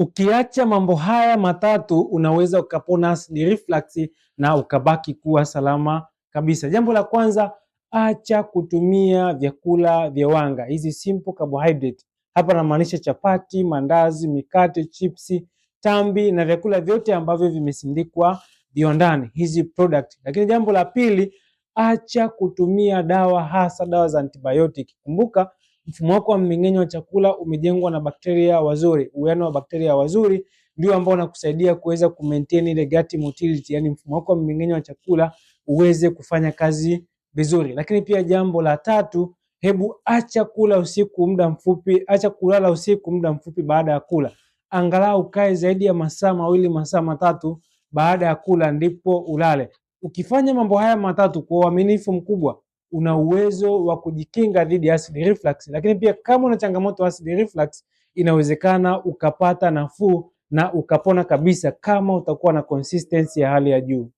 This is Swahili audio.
Ukiacha mambo haya matatu, unaweza ukapona acid reflux na ukabaki kuwa salama kabisa. Jambo la kwanza, acha kutumia vyakula vya wanga, hizi simple carbohydrate. Hapa namaanisha chapati, mandazi, mikate, chipsi, tambi na vyakula vyote ambavyo vimesindikwa viwandani, hizi product. Lakini jambo la pili, acha kutumia dawa, hasa dawa za antibiotic. Kumbuka mfumo wako wa mmeng'enyo wa chakula umejengwa na bakteria wazuri. Uwiano wa bakteria wazuri ndio ambao unakusaidia kuweza kumaintain ile gut motility, yani mfumo wako wa mmeng'enyo wa chakula uweze kufanya kazi vizuri. Lakini pia jambo la tatu, hebu acha kula usiku muda mfupi, acha kulala usiku muda mfupi baada ya kula. Angalau ukae zaidi ya masaa 2, masaa 3 baada ya kula ndipo ulale. Ukifanya mambo haya matatu kwa uaminifu mkubwa, una uwezo wa kujikinga dhidi ya acid reflux. Lakini pia kama una changamoto ya acid reflux, inawezekana ukapata nafuu na ukapona kabisa kama utakuwa na consistency ya hali ya juu.